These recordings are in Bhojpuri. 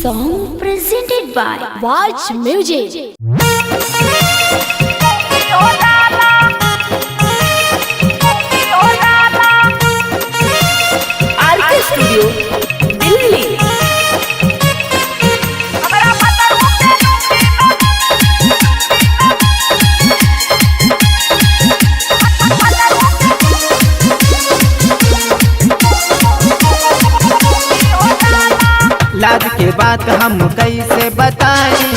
Song presented by Watch Music. RK studio Delhi. लाज के बात हम कैसे बताई,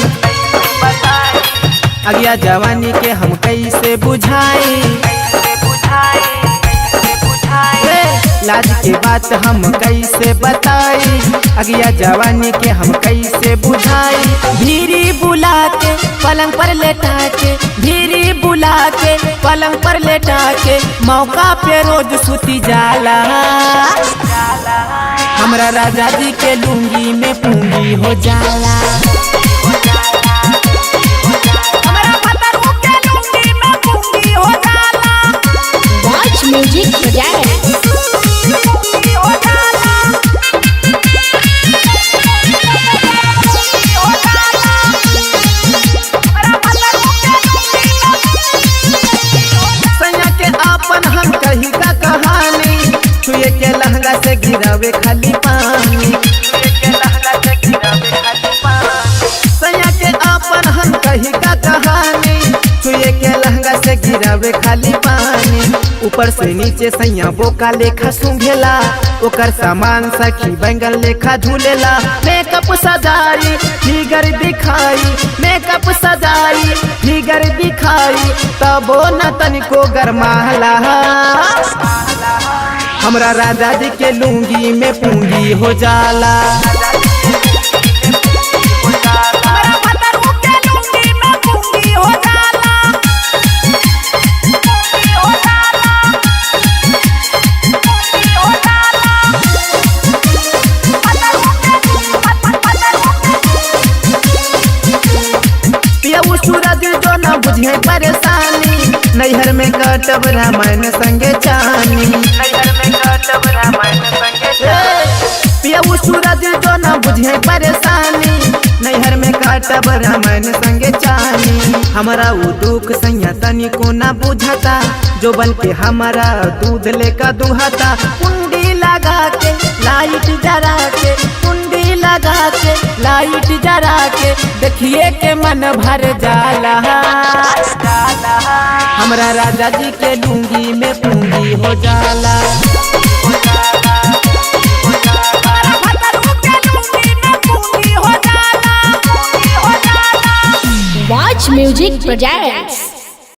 अगिया जवानी के हम कैसे बुझाई। लाज के बात हम कैसे बताई, अगिया जवानी के हम कैसे बुझाई। भीरी बुला के पलंग पर लेटा के, भीरी बुला के पलंग पर लेटा के, मौका पे रोज सुती जाला। हमरा राजा जी के लुंगी में पूंगी हो जाला। हमरा भतरू के लुंगी में पूंगी हो जाला। Watch Music presents. पूंगी हो जाला। पूंगी हो जाला। हमरा भतरू के लुंगी में सैया के आपन हम कही का कहानी, छुए के लहंगा से गिरावे खाली पानी। सैया के आपन हम कही का कहानी, छुए के लहंगा से गिरावे खाली पानी। ऊपर से नीचे सैया बोका लेखा सूंघेला, ओकर सामान सखी बैंगन लेखा झूलेला। मेकअप सजाई फिगर दिखाई, मेकअप सजाई फिगर दिखाई, तबो न तनिको गरमाला। हमरा राजा जी के लुंगी में पूंगी हो जाला। हमरा भतरू के लुंगी में पूंगी हो जाला। पूंगी हो जाला। पूंगी हो जाला। भतरू के भतरू के पियऊ सूरज जो न बुझे परेशानी, नैहर में कटब रामायण संगे चानी। पियऊ सूरज जो न बुझे परेशानी, नैहर में कटब रामायण संगे चानी। हमारा वो दुख सैया तनिको न बुझता, जो बन के हमारा दूध लेकर दुहाता। कुंडी लगा के लाइट जरा के, कुंडी लगा के लाइट जरा के, देखिए के मन भर जाला। हमरा राजा जी के लुंगी में पूंगी हो जाला। हमरा भतरू के लुंगी में पूंगी हो जाला। पूंगी हो जाला। Watch Music presents.